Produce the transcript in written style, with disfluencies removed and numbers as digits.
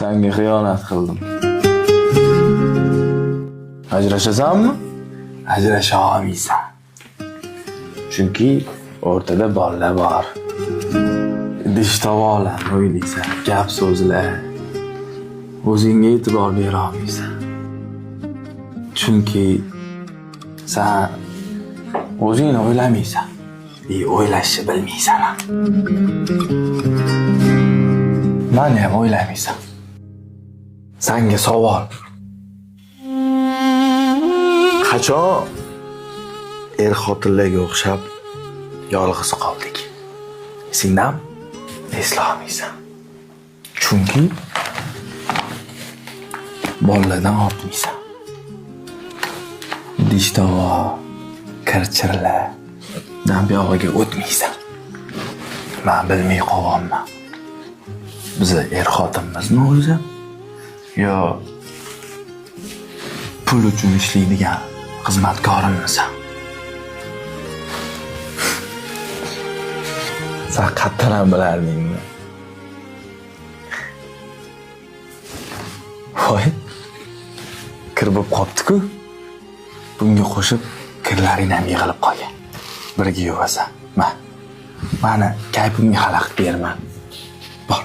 Sanga xiyonat qildim. Ajrashasanmi? Ajrasha olmaysan. Chunki o'rtada bolalar bor. Idish tovoqlarni o'ylaysan, gap so'zlar. O'zingga e'tibor bera olmaysan. Chunki san o'zingni o'ylamaysan. O'ylashni bilmaysan ham. Mani ham o'ylamaysan. Sanga savol. Qachon er-xotinlarga o'xshab yolg'iz qoldik? Esingdami? Eslolmaysan. Chunki bolalardan ortmaysan. Idish tovoq, kir-chirlardan buyog'iga o'tmaysan. Men bilmay qolyapman. Biz er-xotinmizmi o'zi? Yo pul uchun ishlaydigan xizmatkorimmisan? San qayerdan ham bilardingmi? Voy. Kir bo'lib qopti-ku. Bunga qo'shib kirlaring ham yig'ilib qolgan. Birga yuvasan. Ma. Mani kayfimga xalaqit berma. Bor.